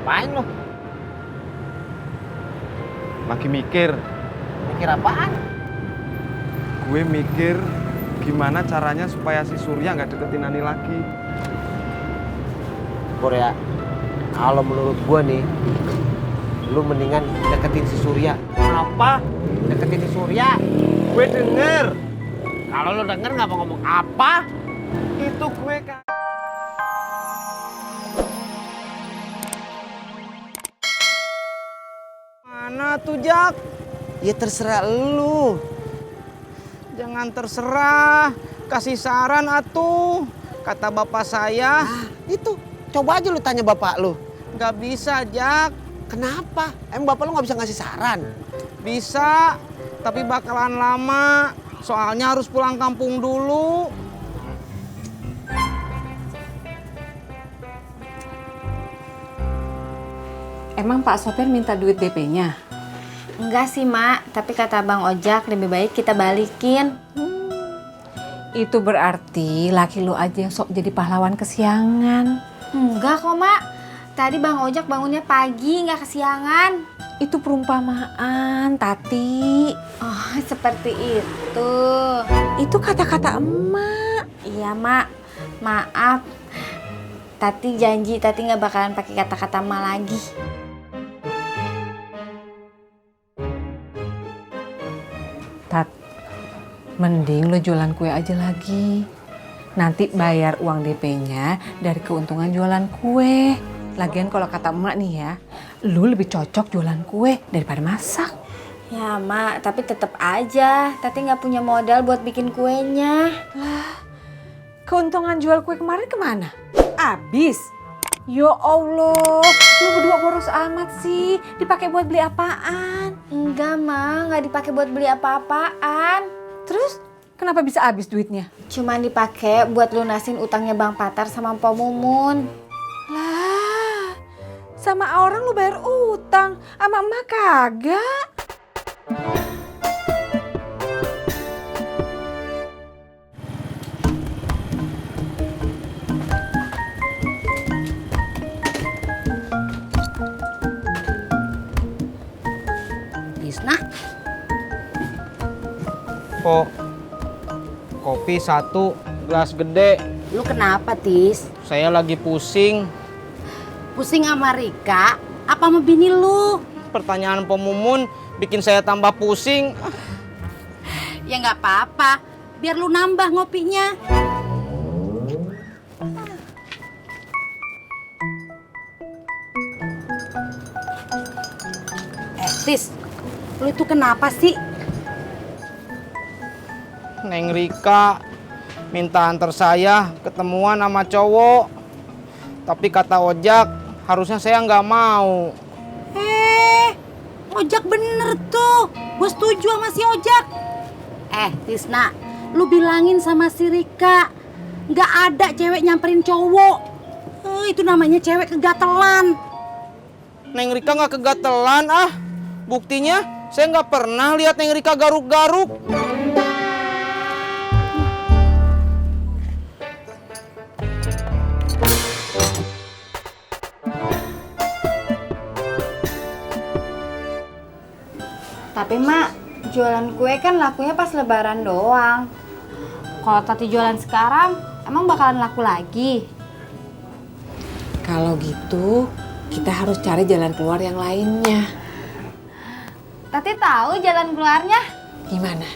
Ngapain lo? Lagi mikir. Mikir apaan? Gue mikir gimana caranya supaya si Surya nggak deketin Ani lagi. Pur ya, kalau menurut gua nih, lu mendingan deketin si Surya. Apa? Deketin si Surya. Gue denger. Kalau lu denger nggak mau ngomong apa? Itu gue kan. Mana tuh Jak? Ya terserah lu. Jangan terserah. Kasih saran atuh. Kata bapak saya. Itu, coba aja lu tanya bapak lu. Nggak bisa Jak. Kenapa? Emang bapak lu nggak bisa ngasih saran? Bisa. Tapi bakalan lama. Soalnya harus pulang kampung dulu. Emang Pak Sopir minta duit DP-nya? Enggak sih, Mak. Tapi kata Bang Ojak lebih baik kita balikin. Itu berarti laki lu aja yang sok jadi pahlawan kesiangan. Enggak kok, Mak. Tadi Bang Ojak bangunnya pagi, nggak kesiangan. Itu perumpamaan, Tati. Oh, seperti itu. Itu kata-kata emak. Iya, Mak. Maaf. Tati janji Tati nggak bakalan pakai kata-kata emak lagi. Tat, mending lo jualan kue aja lagi. Nanti bayar uang DP-nya dari keuntungan jualan kue. Lagian kalau kata emak nih ya, lu lebih cocok jualan kue daripada masak. Ya, Mak. Tapi tetap aja Tati nggak punya modal buat bikin kuenya. Keuntungan jual kue kemarin kemana? Abis. Ya Allah, lu berdua boros amat sih. Dipakai buat beli apaan? Enggak, Ma. Nggak dipakai buat beli apa-apaan. Terus kenapa bisa habis duitnya? Cuman dipakai buat lunasin utangnya Bang Patar sama Mpok Mumun. Lah, sama orang lu bayar utang, sama emak kagak. Tisna, Kok kopi 1, gelas gede. lu kenapa, Tis? Saya lagi pusing. Pusing sama Rika? Apa sama bini lu? Pertanyaan Pemumun bikin saya tambah pusing. Ya nggak apa-apa, biar lu nambah ngopinya. Tis, lu itu kenapa sih? Neng Rika minta antar saya ketemuan sama cowok. Tapi kata Ojak, harusnya saya nggak mau. Ojak bener tuh, gue setuju sama si Ojak. Tisna, lu bilangin sama si Rika, nggak ada cewek nyamperin cowok. Itu namanya cewek kegatelan. Neng Rika nggak kegatelan ah. Buktinya saya nggak pernah lihat Neng Rika garuk-garuk. Tapi Mak, jualan kue kan lakunya pas lebaran doang. Kalau Tati jualan sekarang, emang bakalan laku lagi? Kalau gitu, kita harus cari jalan keluar yang lainnya. Tati tahu jalan keluarnya? Gimana?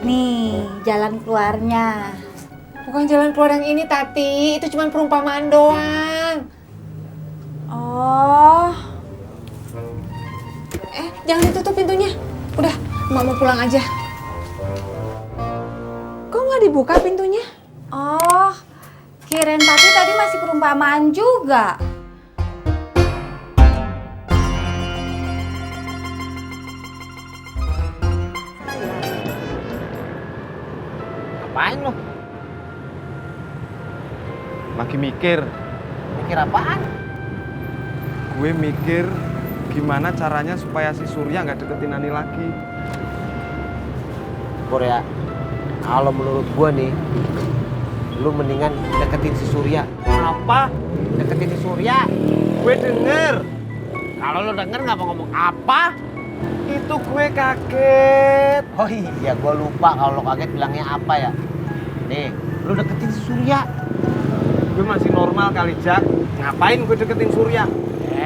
Nih, jalan keluarnya. Bukan jalan keluar yang ini, Tati. Itu cuma perumpamaan doang. Oh, Jangan ditutup pintunya. Udah, Emak mau pulang aja. Kok nggak dibuka pintunya? oh, kirain Tati tadi masih perumpamaan juga. Ngapain lo? Lagi mikir. Mikir apaan? Gue mikir gimana caranya supaya si Surya nggak deketin Ani lagi. Pur ya, Kalau menurut gua nih, lu mendingan deketin si Surya. Apa? Deketin si Surya. Gue denger. Kalau lu denger nggak mau ngomong apa? Itu gue kaget. Oh iya, gua lupa kalau lo kaget bilangnya apa ya. Nih, lu deketin si Surya. Gue masih normal kali, Jak. Ngapain gue deketin Surya?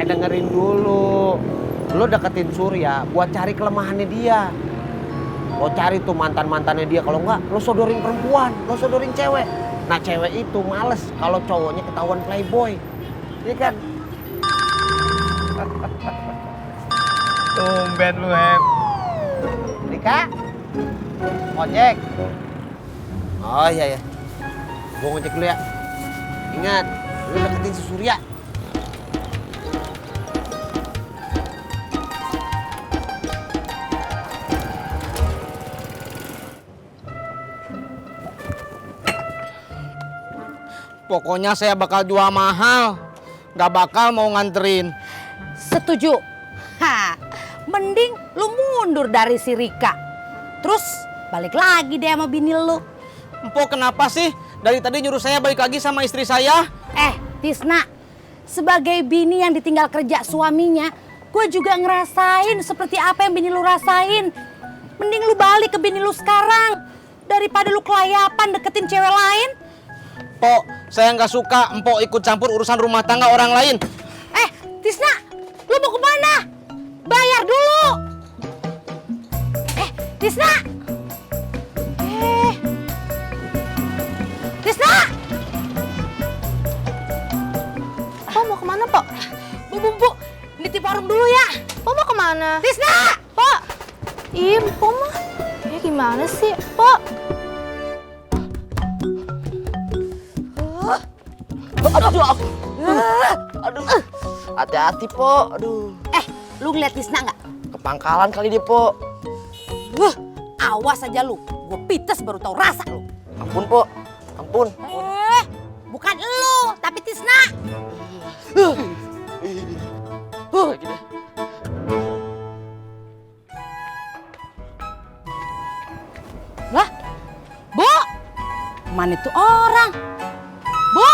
Dengerin dulu. Lu deketin Surya buat cari kelemahannya dia. Lo cari tuh mantan-mantannya dia. Kalau enggak, lo sodorin perempuan, lo sodorin cewek. Nah, cewek itu males kalau cowoknya ketahuan playboy. Iya kan? Tumben lu, Hem. Rika? Ojek? Oh iya ya. Gua ngojek dulu ya. Ingat, lu deketin si Surya. Pokoknya saya bakal jual mahal. Gak bakal mau nganterin. Setuju. Ha, mending lu mundur dari si Rika. Terus balik lagi deh sama bini lu. Empok kenapa sih? Dari tadi nyuruh saya balik lagi sama istri saya. Tisna, sebagai bini yang ditinggal kerja suaminya, gue juga ngerasain seperti apa yang bini lu rasain. Mending lu balik ke bini lu sekarang daripada lu kelayapan deketin cewek lain. Pok, saya nggak suka empok ikut campur urusan rumah tangga orang lain. Tisna, lu mau kemana? Bayar dulu. Tisna. Tisna. Pok mau kemana, Pok? Bu, nitip warung dulu ya. Pok mau kemana? Tisna. Pok! Ih, Pok mah. Ya gimana sih, Pok? Aduh, hati-hati, Po. Aduh, Lu ngeliat Tisna nggak? ke pangkalan kali dia, Po. Awas aja lu. Gue pites baru tahu rasa lu. Ampun, Po. Ampun. Bukan lu, tapi Tisna. Gini. Lah, Bu, mana itu orang? Bu,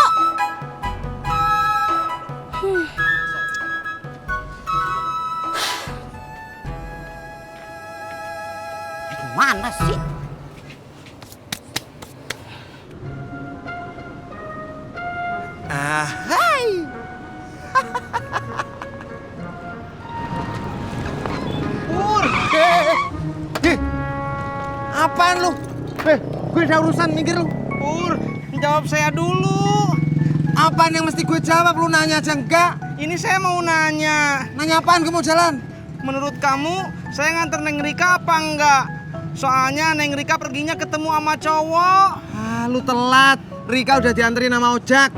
mana sih? Apaan lu? Gue ada urusan, minggir lu. Pur, jawab saya dulu. Apaan yang mesti gue jawab? Lu nanya aja enggak? Ini saya mau nanya. Nanya apaan? Gue mau jalan. Menurut kamu, saya nganter Neng Rika apa enggak? Soalnya Neng Rika perginya ketemu sama cowok. Ah, lu telat. Rika udah dianterin sama ojek.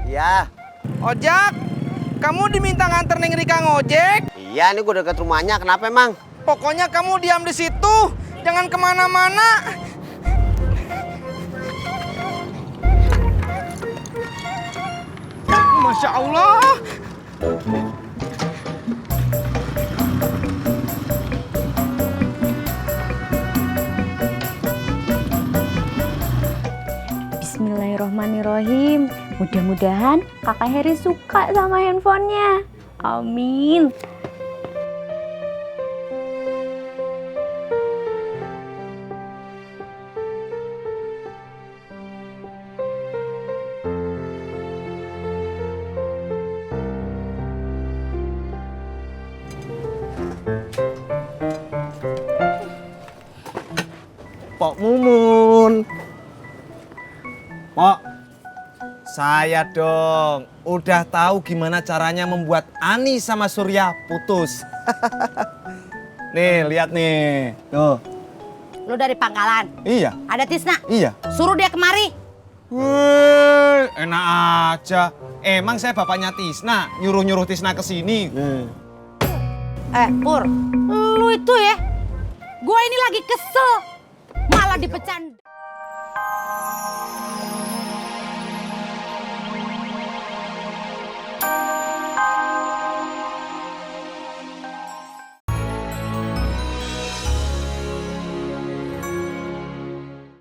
Iya. Ojak, kamu diminta nganter Neng Rika ngojek? Iya, ini gue dekat rumahnya. Kenapa emang? Pokoknya kamu diam di situ, jangan kemana-mana. Masya Allah. Bismillahirrohmanirrohim. Mudah-mudahan kakak Heri suka sama handphonenya. Amin. Pok Mumun. Pok, saya dong. Udah tahu gimana caranya membuat Ani sama Surya putus. Nih, lihat nih. Tuh. Lu dari pangkalan. Iya, Ada Tisna. iya. Suruh dia kemari. Wih, enak aja. Emang saya bapaknya Tisna, nyuruh-nyuruh Tisna ke sini. Pur, lu itu ya, gue ini lagi kesel, malah dipecan.